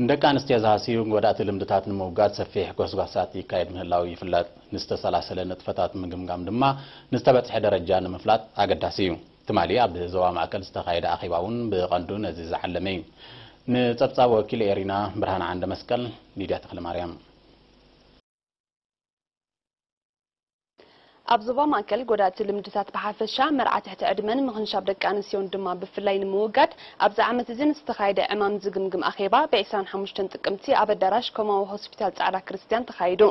ንደቂ ኣንስትዮ ዝሃስዩ ጎዳእቲ ልምድታት ንምውጋድ ሰፊሕ ጎስጓሳት ይካየድ ምህላው ይፍለጥ። ንዝተሰላሰለ ንጥፈታት ምግምጋም ድማ ንዝተበጽሐ ደረጃ ንምፍላጥ ኣገዳሲ እዩ። ትማሊ ኣብ ዞባ ማእከል ዝተኻየደ ኣኼባ እውን ብቐንዱ ነዚ ዝዓለመ እዩ። ንጸብጻብ ወኪል ኤሪና ብርሃን ዓንደ መስቀል፣ ሊድያ ተኽለማርያም። ኣብ ዞባ ማእከል ጎዳእቲ ልምድታት ብሓፈሻ መርዓ ትሕቲ ዕድመን ምኽንሻብ ደቂ ኣንስትዮን ድማ ብፍላይ ንምውጋድ ኣብዚ ዓመት እዚ ንዝተኻየደ ዕማም ዝግምግም ኣኼባ ብ ዕስራን ሓሙሽተን ጥቅምቲ ኣብ ኣዳራሽ ኮማዊ ሆስፒታል ጻዕዳ ክርስትያን ተኻይዱ።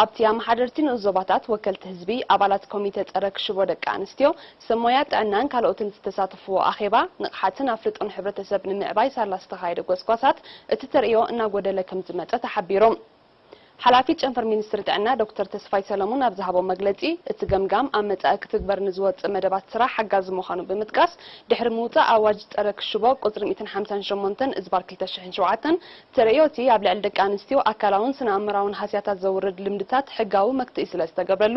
ኣብቲ ኣመሓደርቲ ንኡስ ዞባታት፣ ወከልቲ ህዝቢ፣ ኣባላት ኮሚተ ጸረ ክሽቦ ደቂ ኣንስትዮ፣ ሰብ ሞያ ጥዕናን ካልኦትን ዝተሳተፍዎ ኣኼባ፣ ንቕሓትን ኣፍልጦን ሕብረተሰብ ንምዕባይ ሳላ ዝተኻየደ ጎስጓሳት እቲ ተርእዮ እናጎደለ ከም ዝመጸ ተሓቢሩ። ሓላፊ ጨንፈር ሚኒስትሪ ጥዕና ዶክተር ተስፋይ ሰለሙን ኣብ ዝሃቦ መግለጺ፣ እቲ ገምጋም ኣብ መጻኢ ክትግበር ንዝወጽእ መደባት ስራሕ ሓጋዚ ምዃኑ ብምጥቃስ፣ ድሕሪ ምውጻእ ኣዋጅ ጸረ ክሽቦ ቁጽሪ ሚእትን ሓምሳን ሸሞንተን እዝባር ክልተ ሽሕን ሸውዓተን ተርእዮ እቲ ኣብ ልዕሊ ደቂ ኣንስትዮ ኣካላውን ስነ ኣእምራውን ሃስያታት ዘውርድ ልምድታት ሕጋዊ መክትኢ ስለ ዝተገብረሉ፣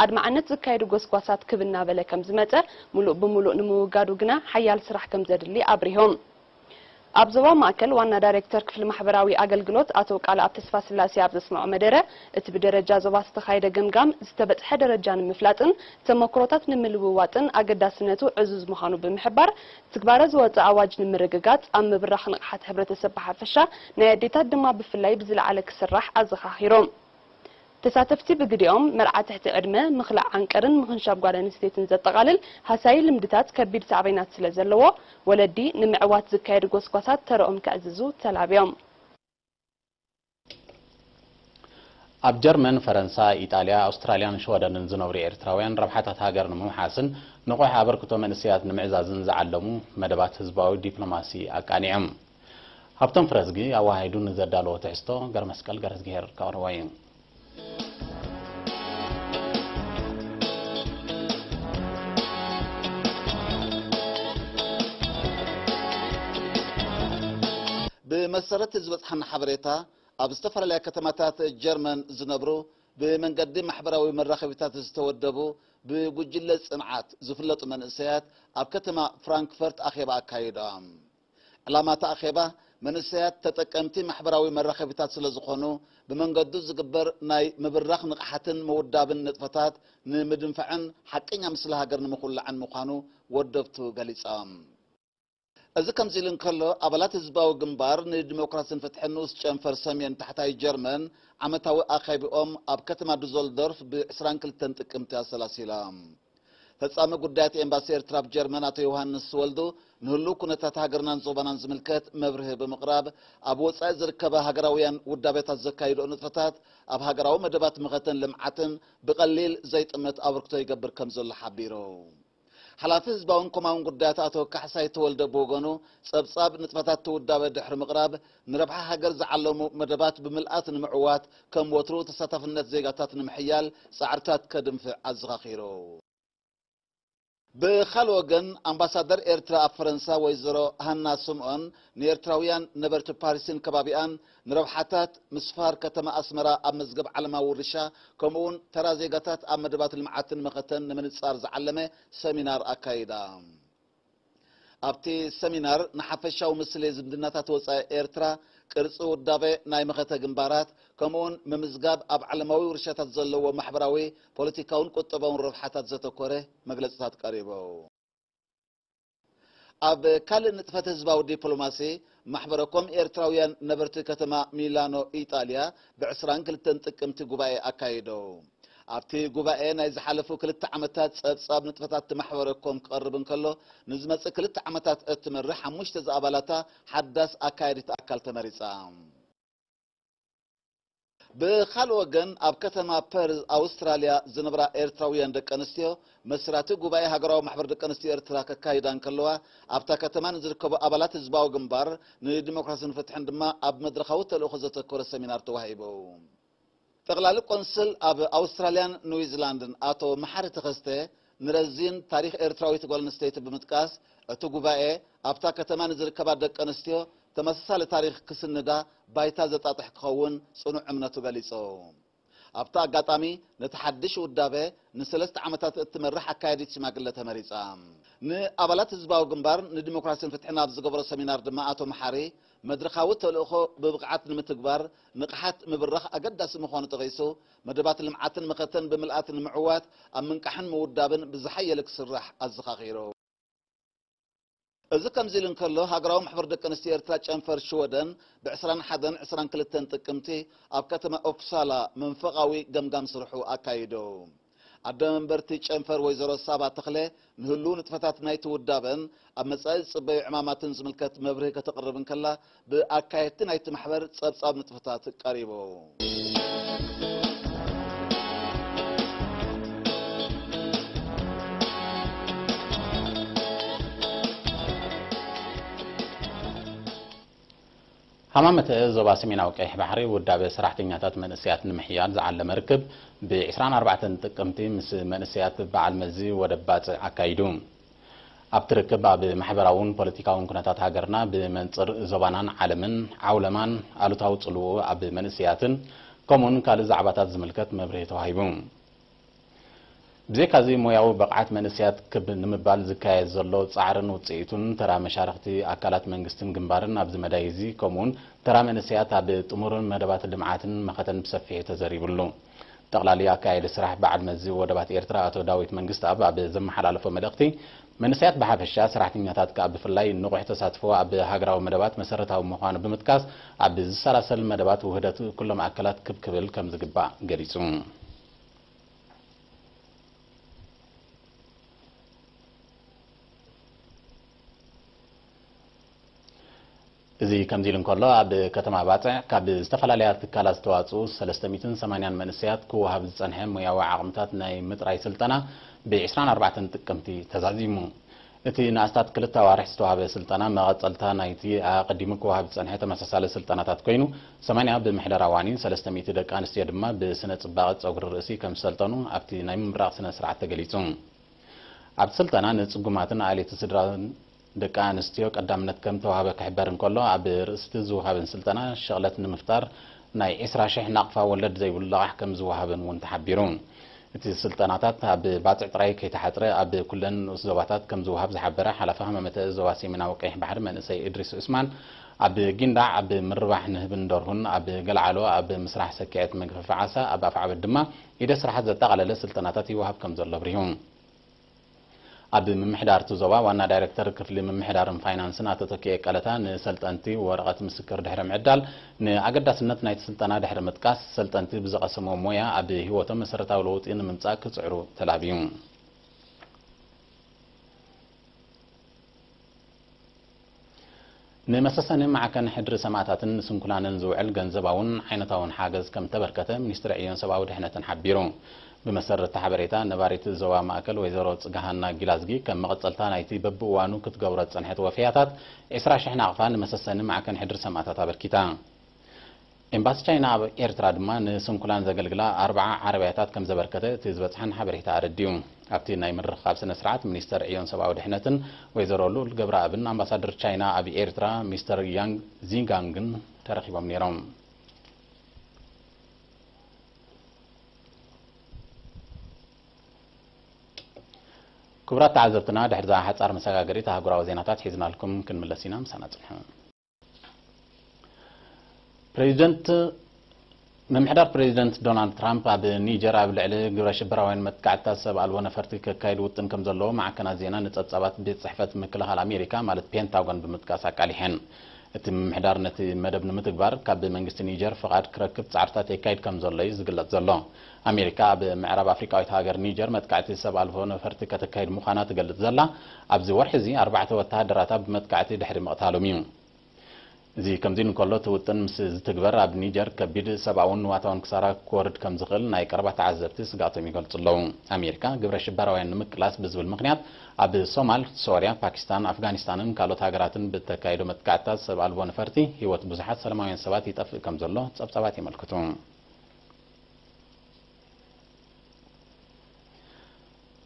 ኣድማዕነት ዝካየዱ ጎስጓሳት ክብ እናበለ ከም ዝመጸ፣ ምሉእ ብምሉእ ንምውጋዱ ግና ሓያል ስራሕ ከም ዘድሊ ኣብሪሆም። ኣብ ዞባ ማእከል ዋና ዳይሬክተር ክፍሊ ማሕበራዊ ኣገልግሎት ኣቶ ቃልኣብ ተስፋስላሴ ኣብ ዘስምዖ መደረ፣ እቲ ብደረጃ ዞባ ዝተኻየደ ገምጋም ዝተበጽሐ ደረጃ ንምፍላጥን ተመክሮታት ንምልውዋጥን ኣገዳስነቱ ዕዙዝ ምዃኑ ብምሕባር፣ ትግባረ ዝወጸ ኣዋጅ ንምርግጋጽ፣ ኣብ ምብራኽ ንቕሓት ሕብረተሰብ ብሓፈሻ፣ ናይ ኣዴታት ድማ ብፍላይ ብዝለዓለ ክስራሕ ኣዘኻኺሮም። ተሳተፍቲ ብግዲኦም፣ መርዓ ትሕቲ ዕድመ፣ ምኽላእ ዓንቀርን ምኽንሻብ ጓል ኣንስተይትን ዘጠቓልል ሃሳዪ ልምድታት ከቢድ ሳዕቤናት ስለ ዘለዎ፣ ወለዲ ንምዕዋት ዝካየድ ጎስጓሳት ተረኦም ከዕዝዙ ተላብዮም። ኣብ ጀርመን፣ ፈረንሳ፣ ኢጣልያ፣ ኣውስትራልያን ሽወደንን ዝነብሩ ኤርትራውያን ረብሓታት ሃገር ንምውሓስን ንቑሕ ኣበርክቶ መንእሰያት ንምዕዛዝን ዝዓለሙ መደባት ህዝባዊ ዲፕሎማሲ ኣቃኒዖም። ሃብቶም ፍረዝጊ ኣወሃሂዱ ንዘዳለዎ ትሕዝቶ ገረመስቀል ገረዝግሄር ከቕርቦ እዩ። ብመሰረት ዝበጽሓና ሓበሬታ፣ ኣብ ዝተፈላለያ ከተማታት ጀርመን ዝነብሩ ብመንገዲ ማሕበራዊ መራኸቢታት ዝተወደቡ ብጉጅለ ጽንዓት ዝፍለጡ መንእሰያት ኣብ ከተማ ፍራንክፈርት ኣኼባ ኣካይዶም። ዕላማ እቲ ኣኼባ፣ መንእሰያት ተጠቀምቲ ማሕበራዊ መራኸቢታት ስለ ዝኾኑ፣ ብመንገዱ ዝግበር ናይ ምብራኽ ንቕሓትን ምውዳብን ንጥፈታት ንምድንፋዕን ሓቀኛ ምስሊ ሃገር ንምኹላዕን ምዃኑ ወደብቱ ገሊጾም። እዚ ከምዚ ኢሉ እንከሎ፣ ኣባላት ህዝባዊ ግንባር ንዲሞክራስን ፍትሕን ንኡስ ጨንፈር ሰሜን ታሕታይ ጀርመን ዓመታዊ ኣኼብኦም ኣብ ከተማ ዱዞልዶርፍ ብ ዕስራን ክልተን ጥቅምቲ ኣሰላሲሎም። ፈጻሚ ጉዳያት ኤምባሲ ኤርትራ ኣብ ጀርመን ኣቶ ዮሃንስ ወልዱ፣ ንህሉው ኩነታት ሃገርናን ዞባናን ዝምልከት መብርሂ ብምቕራብ፣ ኣብ ወጻኢ ዝርከባ ሃገራውያን ውዳቤታት ዘካይድኦ ንጥፈታት ኣብ ሃገራዊ መደባት መኸተን ልምዓትን ብቐሊል ዘይጥመት ኣበርክቶ ይገብር ከም ዘሎ ሓቢሩ። ሓላፊ ህዝባውን ኮማውን ጉዳያት ኣቶ ካሕሳይ ተወልደ ብወገኑ፣ ጸብጻብ ንጥፈታት እቲ ውዳበ ድሕሪ ምቕራብ፣ ንረብሓ ሃገር ዝዓለሙ መደባት ብምልኣት ንምዕዋት፣ ከም ወትሩ ተሳታፍነት ዜጋታት ንምሕያል ጻዕርታት ከድንፍዕ ኣዘኻኺሩ። ብኻልእ ወገን፣ ኣምባሳደር ኤርትራ ኣብ ፈረንሳ ወይዘሮ ሃና ስምኦን፣ ንኤርትራውያን ነበርቲ ፓሪስን ከባቢኣን ንረብሓታት ምስፋር ከተማ ኣስመራ ኣብ መዝገብ ዓለማዊ ውርሻ፣ ከምኡውን ተራ ዜጋታት ኣብ መደባት ልምዓትን መኸተን ንምንጻር ዝዓለመ ሰሚናር ኣካይዳ። ኣብቲ ሰሚናር፣ ንሓፈሻዊ ምስሊ ዝምድናታት ወጻኢ ኤርትራ፣ ቅርጺ ውዳበ ናይ መኸተ ግንባራት፣ ከምኡውን ምምዝጋብ ኣብ ዓለማዊ ውርሻታት ዘለዎ ማሕበራዊ፣ ፖለቲካውን ቁጠባውን ረብሓታት ዘተኮረ መግለጽታት ቀሪቡ። ኣብ ካልእ ንጥፈት ህዝባዊ ዲፕሎማሲ፣ ማሕበረ ኮም ኤርትራውያን ነበርቲ ከተማ ሚላኖ ኢጣልያ ብ ዕስራን ክልተን ጥቅምቲ ጉባኤ ኣካይዶ። ኣብቲ ጉባኤ ናይ ዝሓለፉ ክልተ ዓመታት ጸብጻብ ንጥፈታት እቲ ማሕበረ ኮም ክቐርብ እንከሎ፣ ንዝመጽእ ክልተ ዓመታት እትመርሕ ሓሙሽተ ዝኣባላታ ሓዳስ ኣካያዲት ኣካል ተመሪጻ። ብኻልእ ወገን፣ ኣብ ከተማ ፐርዝ ኣውስትራልያ ዝነብራ ኤርትራውያን ደቂ ኣንስትዮ መስራቲ ጉባኤ ሃገራዊ ማሕበር ደቂ ኣንስትዮ ኤርትራ ከካይዳ እንከለዋ፣ ኣብታ ከተማ ንዝርከቡ ኣባላት ህዝባዊ ግንባር ንዲሞክራስን ፍትሕን ድማ ኣብ መድረኻዊ ተልእኾ ዘተኮረ ሰሚናር ተዋሂቡ። ጠቕላሊ ቆንስል ኣብ ኣውስትራልያን ኒውዚላንድን ኣቶ መሓሪ ተኸስተ ንረዚን ታሪኽ ኤርትራዊት ጓል ኣንስተይቲ ብምጥቃስ፣ እቲ ጉባኤ ኣብታ ከተማ ንዝርከባ ደቂ ኣንስትዮ ተመሳሳሊ ታሪኽ ክስንዳ ባይታ ዘጣጥሕ ክኸውን ጽኑዕ እምነቱ ገሊጹ። ኣብቲ ኣጋጣሚ፣ ነቲ ሓድሽ ውዳበ ንሰለስተ ዓመታት እትመርሕ ኣካያዲት ሽማግለ ተመሪጻ። ንኣባላት ህዝባዊ ግንባር ንዲሞክራስን ፍትሕን ኣብ ዝገበሮ ሰሚናር ድማ ኣቶ መሓሪ፣ መድረኻዊ ተልእኾ ብብቕዓት ንምትግባር ንቕሓት ምብራኽ ኣገዳሲ ምዃኑ ጠቒሱ፣ መደባት ልምዓትን መኸተን ብምልኣት ንምዕዋት ኣብ ምንቃሕን ምውዳብን ብዝሓየለ ክስራሕ ኣዘኻኺሩ። እዚ ከምዚ ኢሉ እንከሎ፣ ሃገራዊ ማሕበር ደቂ ኣንስትዮ ኤርትራ ጨንፈር ሽወደን ብ ዕስራን ሓደን ዕስራን ክልተን ጥቅምቲ ኣብ ከተማ ኦፕሳላ መንፈቓዊ ገምጋም ስርሑ ኣካይዱ። ኣደ መንበርቲ ጨንፈር ወይዘሮ ሳባ ተኽለ ንህልው ንጥፈታት ናይቲ ውዳበን ኣብ መጻኢ ዝጽበዩ ዕማማትን ዝምልከት መብርሂ ከተቕርብ እንከላ፣ ብኣካየድቲ ናይቲ ማሕበር ጸብጻብ ንጥፈታት ቀሪቡ። ሃማመተ ዞባ ሰሜናዊ ቀይሕ ባሕሪ ውዳበ ሰራሕተኛታት መንእሰያት ንምሕያል ዝዓለመ ርክብ ብ ዕስራን ኣርባዕተን ጥቅምቲ ምስ መንእሰያት በዓል መዚ ወደብ ባጽዕ ኣካይዱ። ኣብቲ ርክብ ኣብ ማሕበራውን ፖለቲካውን ኩነታት ሃገርና ብመንጽር ዞባናን ዓለምን ዓውለማን ኣሉታዊ ጽልውኡ ኣብ መንእሰያትን ከምኡውን ካልእ ዛዕባታት ዝምልከት መብርሂ ተዋሂቡ። ብዘይካዚ ሞያዊ ብቕዓት መንእሰያት ክብ ንምባል ዝካየድ ዘሎ ጻዕርን ውጽኢቱን ተራ መሻርኽቲ ኣካላት መንግስትን ግንባርን ኣብዚ መዳይ እዚ ከምኡውን ተራ መንእሰያት ኣብ ጥሙርን መደባት ልምዓትን መኸተን ብሰፊሑ ተዘሪብሉ። ጠቕላሊ ኣካያዲ ስራሕ በዓል መዚ ወደባት ኤርትራ ኣቶ ዳዊት መንግስትኣብ ኣብ ዘመሓላለፎ መልእኽቲ፣ መንእሰያት ብሓፈሻ ሰራሕተኛታት ከኣ ብፍላይ ንቑሕ ተሳትፎ ኣብ ሃገራዊ መደባት መሰረታዊ ምዃኑ ብምጥቃስ፣ ኣብ ዝሰላሰል መደባት ውህደት ኩሎም ኣካላት ክብ ክብል ከም ዝግባእ ገሊጹ። እዚ ከምዚ ኢሉ እንከሎ፣ ኣብ ከተማ ባጽዕ ካብ ዝተፈላለያ ትካላት ዝተዋጽኡ ሰለስተ ሚእትን ሰማንያን መንእሰያት ክወሃብ ዝጸንሐ ሞያዊ ዓቕምታት ናይ ምጥራይ ስልጠና ብ ዕስራን ኣርባዕተን ጥቅምቲ ተዛዚሙ። እቲ ንኣስታት ክልተ ኣዋርሕ ዝተዋህበ ስልጠና መቐጸልታ ናይቲ ኣቐዲሙ ክወሃብ ዝጸንሐ ተመሳሳሊ ስልጠናታት ኮይኑ፣ ሰማንያ ብምሕደራ ዋኒን ሰለስተ ሚእቲ ደቂ ኣንስትዮ ድማ ብስነ ጽባቐ ጸጉሪ ርእሲ ከም ዝሰልጠኑ ኣብቲ ናይ ምምራቕ ስነ ስርዓት ተገሊጹ። ኣብቲ ስልጠና ንጽጉማትን ኣዕሌቲ ስድራን ደቂ ኣንስትዮ ቀዳምነት ከም ተዋህበ ክሕበር እንከሎ፣ ኣብ ርእሲ እቲ ዝወሃበን ስልጠና ሸቕለት ንምፍጣር ናይ ዕስራ ሽሕ ናቕፋ ወለድ ዘይብሉ ለቓሕ ከም ዝወሃበን እውን ተሓቢሩ። እቲ ስልጠናታት ኣብ ባጽዕ ጥራይ ከይተሓጽረ ኣብ ኩለን ንኡስ ዞባታት ከም ዝወሃብ ዝሓበረ ሓላፊ ሃማመተ ዞባ ሰሜናዊ ቀይሕ ባሕሪ መንእሰይ እድሪስ ዑስማን፣ ኣብ ጊንዳዕ ኣብ ምርባሕ ንህብን ደርሁን፣ ኣብ ገልዓሎ ኣብ ምስራሕ ሰኪዐት መግፈፊ ዓሳ፣ ኣብ ኣፍዓበት ድማ ኢደ ስራሓት ዘጠቓለለ ስልጠናታት ይወሃብ ከም ዘሎ ኣብሪሁ። ኣብ ምምሕዳር እቲ ዞባ ዋና ዳይሬክተር ክፍሊ ምምሕዳርን ፋይናንስን ኣቶ ተኪኤ ቀለታ ንሰልጠንቲ ወረቐት ምስክር ድሕሪ ምዕዳል፣ ንኣገዳስነት ናይቲ ስልጠና ድሕሪ ምጥቃስ፣ ሰልጠንቲ ብዝቐሰምዎ ሞያ ኣብ ህይወቶም መሰረታዊ ለውጢ ንምምጻእ ክጽዕሩ ተላብዩ። ንመሰሰኒ ማዕከን ሕድሪ ሰማእታትን ንስንኩላንን ዝውዕል ገንዘባውን ዓይነታውን ሓገዝ ከም ተበርከተ ሚኒስትሪ ዕዮን ሰብኣዊ ድሕነትን ሓቢሩ። ብመሰረት እቲ ሓበሬታ፣ ነባሪት ዞባ ማእከል ወይዘሮ ጽጋሃና ጊላዝጊ፣ ከም መቐጸልታ ናይቲ በብእዋኑ ክትገብሮ ዝጸንሐት ወፈያታት፣ ዕስራ ሽሕ ናቕፋ ንመሰሰኒ ማዕከን ሕድሪ ሰማእታት ኣበርኪታ። ኤምባሲ ቻይና ኣብ ኤርትራ ድማ ንስንኩላን ዘገልግላ ኣርብዓ ዓረብያታት ከም ዘበርከተ እቲ ዝበጽሓን ሓበሬታ ኣረዲኡ። ኣብቲ ናይ ምርኻብ ስነ ስርዓት፣ ሚኒስተር ዕዮን ሰብኣዊ ድሕነትን ወይዘሮ ልኡል ገብረኣብን ኣምባሳደር ቻይና ኣብ ኤርትራ ሚስተር ያንግ ዚጋንግን ተረኺቦም ነይሮም። ክቡራት ተዓዘብትና፣ ድሕሪ እዛ ሓጻር መሰጋገሪት ኣህጉራዊ ዜናታት ሒዝናልኩም ክንምለስ ኢና። ምሳና ጽንሑ። ፕሬዚደንት፣ ምምሕዳር ፕሬዚደንት ዶናልድ ትራምፕ ኣብ ኒጀር ኣብ ልዕሊ ግብረ ሽበራውያን መጥቃዕትታት ሰብ ኣልቦ ነፈርቲ ከካይድ ውጥን ከም ዘለዎ ማዕከናት ዜና ንጸብጻባት ቤት ጽሕፈት ምክልኻል ኣሜሪካ፣ ማለት ፔንታጎን፣ ብምጥቃስ ኣቃሊሐን። እቲ ምምሕዳር ነቲ መደብ ንምትግባር ካብ መንግስቲ ኒጀር ፍቓድ ክረክብ ጻዕርታት የካይድ ከም ዘሎ እዩ ዝግለጽ ዘሎ። ኣሜሪካ ኣብ ምዕራብ ኣፍሪቃዊት ሃገር ኒጀር መጥቃዕቲ ሰብ ኣልቦ ነፈርቲ ከተካይድ ምዃና ትገልጽ ዘላ፣ ኣብዚ ወርሒ እዚ ኣርባዕተ ወተሃደራታ ብመጥቃዕቲ ድሕሪ ምቕታሎም እዩ። እዚ ከምዚ እንከሎ፣ እቲ ውጥን ምስ ዝትግበር፣ ኣብ ኒጀር ከቢድ ሰብኣውን ንዋታውን ክሳራ ክወርድ ከም ዝኽእል ናይ ቀረባ ተዓዘብቲ ስግኣቶም ይገልጹ ኣለዉ። ኣሜሪካ፣ ግብረ ሽበራውያን ንምቅላስ ብዝብል ምኽንያት፣ ኣብ ሶማል፣ ሶርያ፣ ፓኪስታን፣ ኣፍጋኒስታንን ካልኦት ሃገራትን ብተካይዶ መጥቃዕትታት ሰብ ኣልቦ ነፈርቲ፣ ህይወት ብዙሓት ሰላማውያን ሰባት ይጠፍእ ከም ዘሎ ጸብጻባት የመልክቱ።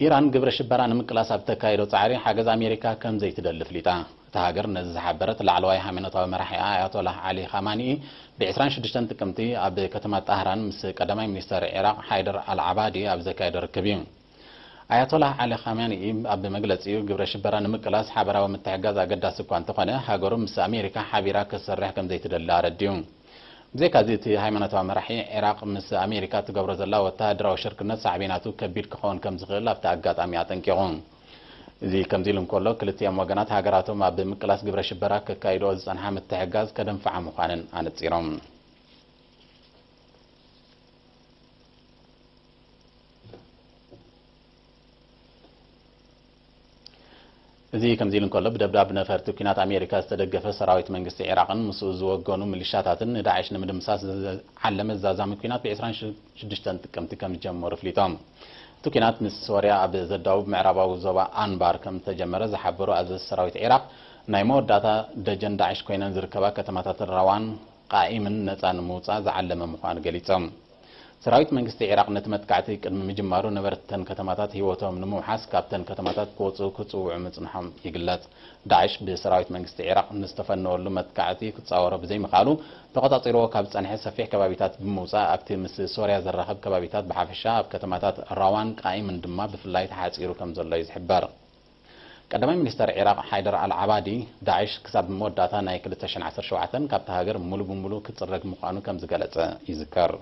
ኢራን ግብረ ሽበራ ንምቅላስ ኣብ ተካየዶ ጻዕሪ ሓገዝ ኣሜሪካ ከም ዘይትደሊ ፍሊጣ። እታ ሃገር ነዚ ዝሓበረት፣ ላዕለዋይ ሃይማኖታዊ መራሒኣ ኣያቶላህ ዓሊ ኻማኒኢ ብ ዕስራን ሽዱሽተን ጥቅምቲ ኣብ ከተማ ጣህራን ምስ ቀዳማይ ሚኒስተር ዒራቕ ሓይደር ኣልዓባዲ ኣብ ዘካየዶ ርክብ እዩ። ኣያቶላህ ዓሊ ኻሜኒ ኣብ መግለጺኡ፣ ግብረ ሽበራ ንምቅላስ ሓበራዊ ምትሕጋዝ ኣገዳሲ እኳ እንተኾነ፣ ሃገሩ ምስ ኣሜሪካ ሓቢራ ክትሰርሕ ከም ዘይትደሊ ኣረዲኡ። ብዘይካዚ፣ እቲ ሃይማኖታዊ መራሒ፣ ዒራቕ ምስ ኣሜሪካ ትገብሮ ዘላ ወተሃደራዊ ሽርክነት ሳዕቤናቱ ከቢድ ክኸውን ከም ዝኽእል ኣብቲ ኣጋጣሚ ኣጠንቂቑ። እዚ ከምዚ ኢሉ እንከሎ፣ ክልቲኦም ወገናት ሃገራቶም ኣብ ምቅላስ ግብረ ሽበራ ከካይድኦ ዝጸንሓ ምትሕጋዝ ከደንፍዓ ምዃነን ኣነጺሮም። እዚ ከምዚ ኢሉ እንከሎ፣ ብደብዳብ ነፈርቲ ኲናት ኣሜሪካ ዝተደገፈ ሰራዊት መንግስቲ ዒራቕን ምስኡ ዝወገኑ ሚሊሻታትን ንዳዕሽ ንምድምሳስ ዝዓለመ ዛዛሚ ኲናት ብ ዕስራን ሽዱሽተን ጥቅምቲ ከም ዝጀመሩ ኣፍሊጦም። እቲ ኲናት ምስ ሶርያ ኣብ ዘዳውብ ምዕራባዊ ዞባ ኣንባር ከም ዝተጀመረ ዝሓበሩ ኣዘዝቲ ሰራዊት ዒራቕ፣ ናይ መወዳእታ ደጀን ዳዕሽ ኮይነን ዝርከባ ከተማታት ራዋን ቃኢምን ነጻ ንምውጻእ ዝዓለመ ምዃኑ ገሊጾም። ሰራዊት መንግስቲ ዒራቕ ነቲ መጥቃዕቲ ቅድሚ ምጅማሩ ነበርቲ እተን ከተማታት ህይወቶም ንምውሓስ ካብተን ከተማታት ክወጽኡ ክጽውዑ ምጽንሖም ይግለጽ። ዳዕሽ ብሰራዊት መንግስቲ ዒራቕ ንዝተፈነወሉ መጥቃዕቲ ክጻወሮ ብዘይምኽኣሉ ተቖጻጺርዎ ካብ ዝጸንሐ ሰፊሕ ከባቢታት ብምውጻእ ኣብቲ ምስ ሶርያ ዘራኽብ ከባቢታት ብሓፈሻ ኣብ ከተማታት ራዋን ቃኢምን ድማ ብፍላይ ተሓጺሩ ከም ዘሎ እዩ ዝሕበር። ቀዳማይ ሚኒስተር ዒራቕ ሓይደር ኣል ዓባዲ ዳዕሽ ክሳብ መወዳእታ ናይ ክልተ ሽሕን ዓሰርተ ሸውዓተን ካብታ ሃገር ሙሉ ብሙሉ ክጽረግ ምዃኑ ከም ዝገለጸ ይዝከር።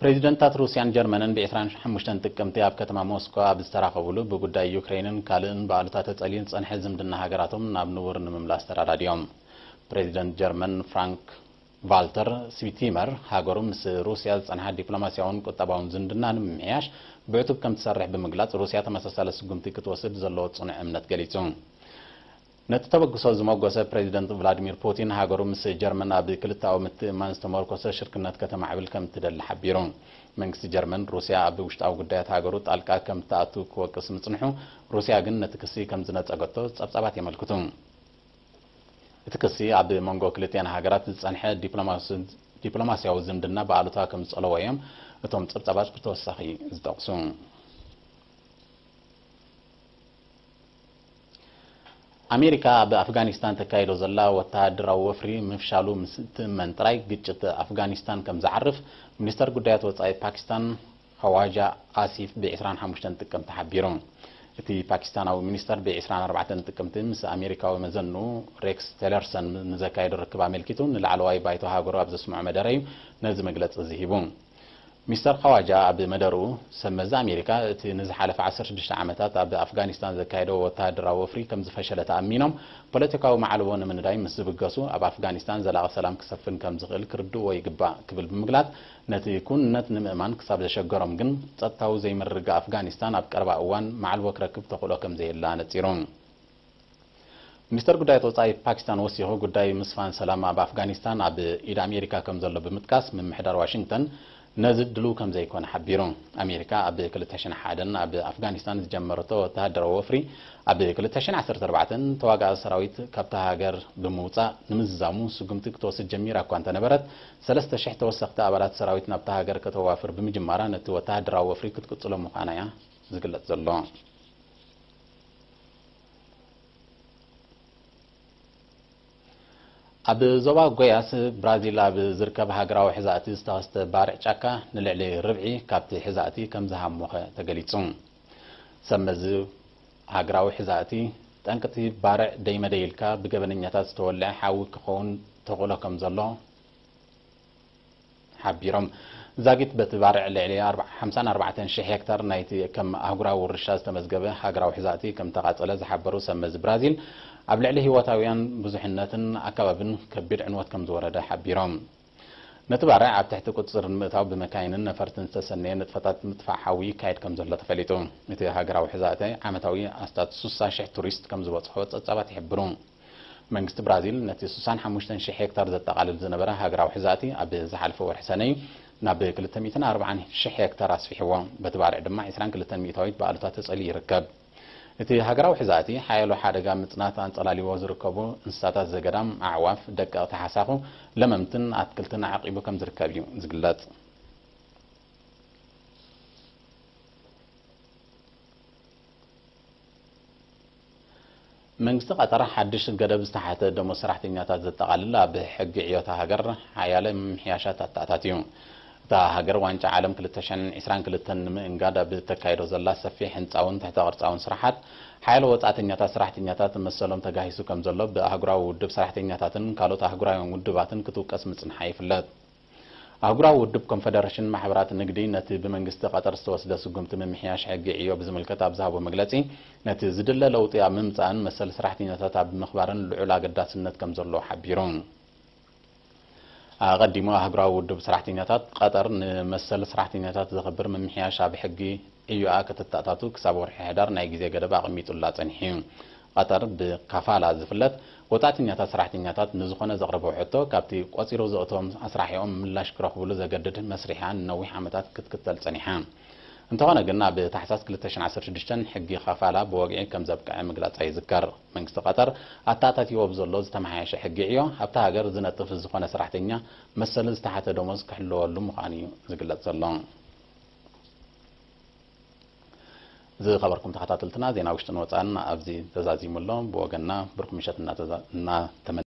ፕሬዚደንታት ሩስያን ጀርመንን ብ ዕስራን ሓሙሽተን ጥቅምቲ ኣብ ከተማ ሞስኮ ኣብ ዝተራኸቡሉ ብጉዳይ ዩክሬንን ካልእን ብኣሉታ ተጸልዩ ዝጸንሐ ዝምድና ሃገራቶም ናብ ንቡር ንምምላስ ተረዳዲኦም። ፕሬዚደንት ጀርመን ፍራንክ ቫልተር ስቲመር ሃገሩ ምስ ሩስያ ዝጸንሓ ዲፕሎማስያውን ቁጠባውን ዝምድና ንምምሕያሽ ብዕቱብ ከም ትሰርሕ ብምግላጽ፣ ሩስያ ተመሳሳሊ ስጉምቲ ክትወስድ ዘለዎ ጽኑዕ እምነት ገሊጹ። ነቲ ተበግሶ ዝመጎሰ ፕሬዚደንት ቭላዲሚር ፑቲን፣ ሃገሩ ምስ ጀርመን ኣብ ክልተኣዊ ምትእምማን ዝተመርኮሰ ሽርክነት ከተማዕብል ከም እትደሊ ሓቢሩ። መንግስቲ ጀርመን፣ ሩስያ ኣብ ውሽጣዊ ጉዳያት ሃገሩ ጣልቃ ከም እትኣቱ ክወቅስ ምጽንሑ፣ ሩስያ ግን ነቲ ክሲ ከም ዝነጸገቶ ጸብጻባት የመልክቱ። እቲ ክሲ ኣብ መንጎ ክልቲኣን ሃገራት ዝጸንሐ ዲፕሎማሲ-፣ ዲፕሎማስያዊ ዝምድና ብኣሉታ ከም ዝጸለዎ እዮም እቶም ጸብጻባት ብተወሳኺ ዝጠቕሱ። ኣሜሪካ ኣብ ኣፍጋኒስታን ተካይዶ ዘላ ወተሃደራዊ ወፍሪ ምፍሻሉ ምስ እትእመን ጥራይ፣ ግጭት ኣፍጋኒስታን ከም ዝዓርፍ ሚኒስተር ጉዳያት ወጻኢ ፓኪስታን ኸዋጃ ኣሲፍ ብ ዕስራን ሓሙሽተን ጥቅምቲ ሓቢሩ። እቲ ፓኪስታናዊ ሚኒስተር ብ ዕስራን ኣርባዕተን ጥቅምቲ ምስ ኣሜሪካዊ መዘንኡ ሬክስ ቴለርሰን ንዘካየዶ ርክብ ኣመልኪቱ ንላዕለዋይ ባይቶ ሃገሩ ኣብ ዘስምዖ መደረ እዩ ነዚ መግለጺ እዚ ሂቡ። ሚስተር ኸዋጃ ኣብ መደርኡ፣ ሰብ መዚ ኣሜሪካ እቲ ንዝሓለፈ ዓሰርተ ሽዱሽተ ዓመታት ኣብ ኣፍጋኒስታን ዘካየዶ ወተሃደራዊ ወፍሪ ከም ዝፈሸለ ተኣሚኖም፣ ፖለቲካዊ ማዕልቦ ንምንዳይ ምስ ዝብገሱ፣ ኣብ ኣፍጋኒስታን ዘላቒ ሰላም ክሰፍን ከም ዝኽእል ክርድእዎ ይግባእ ክብል ብምግላጽ፣ ነቲ ክውንነት ንምእማን ክሳብ ዘሸገሮም ግን፣ ጸጥታዊ ዘይምርግጋእ ኣፍጋኒስታን ኣብ ቀረባ እዋን ማዕልቦ ክረክብ ተኽእሎ ከም ዘየለ ኣነጺሩ። ሚኒስተር ጉዳያት ወጻኢ ፓኪስታን ወሲኹ፣ ጉዳይ ምስፋን ሰላም ኣብ ኣፍጋኒስታን ኣብ ኢድ ኣሜሪካ ከም ዘሎ ብምጥቃስ፣ ምምሕዳር ዋሽንግተን ነዚ ድሉው ከም ዘይኮነ ሓቢሩ። ኣሜሪካ ኣብ ክልተ ሽሕን ሓደን ኣብ ኣፍጋኒስታን ዝጀመረቶ ወተሃደራዊ ወፍሪ፣ ኣብ ክልተ ሽሕን ዓሰርተ ኣርባዕተን ተዋጋኢ ሰራዊት ካብታ ሃገር ብምውጻእ ንምዝዛሙ ስጉምቲ ክትወስድ ጀሚራ እኳ እንተነበረት፣ ሰለስተ ሽሕ ተወሰኽቲ ኣባላት ሰራዊት ናብታ ሃገር ከተዋፍር ብምጅማራ፣ ነቲ ወተሃደራዊ ወፍሪ ክትቅጽሎ ምዃና እያ ዝግለጽ ዘሎ። ኣብ ዞባ ጎያስ ብራዚል ኣብ ዝርከብ ሃገራዊ ሕዛእቲ ዝተኸስተ ባርዕ ጫካ ንልዕሊ ርብዒ ካብቲ ሕዛእቲ ከም ዝሃሞኸ ተገሊጹ። ሰብ መዚ ሃገራዊ ሕዛእቲ፣ ጠንቅቲ ባርዕ ደይመደይ ኢልካ ብገበነኛታት ዝተወልዐ ሓዊ ክኸውን ተኽእሎ ከም ዘሎ ሓቢሮም። ዛጊት በቲ ባርዕ ልዕሊ ኣርባ-፣ ሓምሳን ኣርባዕተን ሽሕ ሄክታር ናይቲ ከም ኣህጉራዊ ውርሻ ዝተመዝገበ ሃገራዊ ሕዛእቲ ከም ተቓጸለ ዝሓበሩ ሰብ መዚ ብራዚል፣ ኣብ ልዕሊ ህይወታውያን ብዙሕነትን ኣከባብን ከቢድ ዕንወት ከም ዝወረደ ሓቢሮም። ነቲ ባርዕ ኣብ ትሕቲ ቁጽጽር ንምእታው ብመካይንን ነፈርትን ዝተሰነየ ንጥፈታት ምጥፋእ ሓዊ ይካየድ ከም ዘሎ ተፈሊጡ። እቲ ሃገራዊ ሕዛእቲ ዓመታዊ ኣስታት ሱሳ ሽሕ ቱሪስት ከም ዝበጽሖ ጸብጻባት ይሕብሩ። መንግስቲ ብራዚል ነቲ ስሳን ሓሙሽተን ሽሕ ሄክታር ዘጠቓልል ዝነበረ ሃገራዊ ሕዛእቲ ኣብ ዝሓለፈ ወርሒ ሰነ እዩ ናብ ክልተ ሚእትን ኣርባዓን ሽሕ ሄክታር ኣስፊሕዎ። በቲ ባርዕ ድማ ዕስራን ክልተን ሚእታዊት ብኣሉታ ተጸልዩ ይርከብ። እቲ ሃገራዊ ሕዛእቲ ሓያሎ ሓደጋ ምጽናት ኣንጸላልይዎ ዝርከቡ እንስሳታት ዘገዳም፣ ኣዕዋፍ፣ ደቀቕቲ ሓሳኹ፣ ለመምትን ኣትክልትን ኣዕቂቡ ከም ዝርከብ እዩ ዝግለጽ። መንግስቲ ቀጠር ሓድሽ ገደብ ዝተሓተ ደሞዝ ሰራሕተኛታት ዘጠቓልል ኣብ ሕጊ ዕዮታ ሃገር ሓያለ ምምሕያሻት ኣተኣታትዩ። እታ ሃገር ዋንጫ ዓለም ክልተ ሽሕን ዕስራን ክልተን ንምእንጋድ ኣብ ተካይዶ ዘላ ሰፊሕ ህንጻውን ትሕተ ቅርጻውን ስራሓት ሓያለ ወጻእተኛታት ሰራሕተኛታት መሰሎም ተጋሂሱ ከም ዘሎ ብኣህጉራዊ ውድብ ሰራሕተኛታትን ካልኦት ኣህጉራውያን ውድባትን ክትውቀስ ምጽንሓ ይፍለጥ። ኣህጉራዊ ውድብ ኮንፈደረሽን ማሕበራት ንግዲ ነቲ ብመንግስቲ ቀጠር ዝተወስደ ስጉምቲ ምምሕያሽ ሕጊ ዕዮ ብዝምልከት ኣብ ዝሃቦ መግለጺ፣ ነቲ ዝድለ ለውጢ ኣብ ምምጻእን መሰል ሰራሕተኛታት ኣብ ምኽባርን ልዑል ኣገዳስነት ከም ዘለዎ ሓቢሩ። ኣቐዲሙ ኣህጉራዊ ውድብ ሰራሕተኛታት ቀጠር ንመሰል ሰራሕተኛታት ዘኽብር ምምሕያሽ ኣብ ሕጊ ዕዮኣ ከተተኣታቱ ክሳብ ወርሒ ሕዳር ናይ ግዜ ገደብ ኣቐሚጡላ ጸኒሑ እዩ። ቀጠር ብካፋላ ዝፍለጥ ወጻእተኛታት ሰራሕተኛታት ንዝኾነ ዘቕረቦ ሕቶ ካብቲ ቆጺሩ ዘእቶም ኣስራሒኦም ምላሽ ክረኽብሉ ዘገድድ መስሪሓ ንነዊሕ ዓመታት ክትክተል ጸኒሓ። እንተኾነ ግን ኣብ ታሕሳስ ክልተ ሽሕን ዓሰርተ ሽዱሽተን ሕጊ ካፋላ ብወግዒ ከም ዘብቅዐ ምግላጻ ይዝከር። መንግስቲ ቀጠር ኣተኣታትይዎ ብዘሎ ዝተመሓየሸ ሕጊ ዕዮ ኣብታ ሃገር ዝነጥፍ ዝኾነ ሰራሕተኛ መሰሉ ዝተሓተ ደሞዝ ክሕለወሉ ምዃኑ እዩ ዝግለጽ ዘሎ። ዝኸበርኩም ተኸታተልትና ዜና ውሽጥን ወጻእን ኣብዚ ተዛዚሙ ኣሎ። ብወገንና ብሩኽ ምሸት እናተዛ- እናተመ-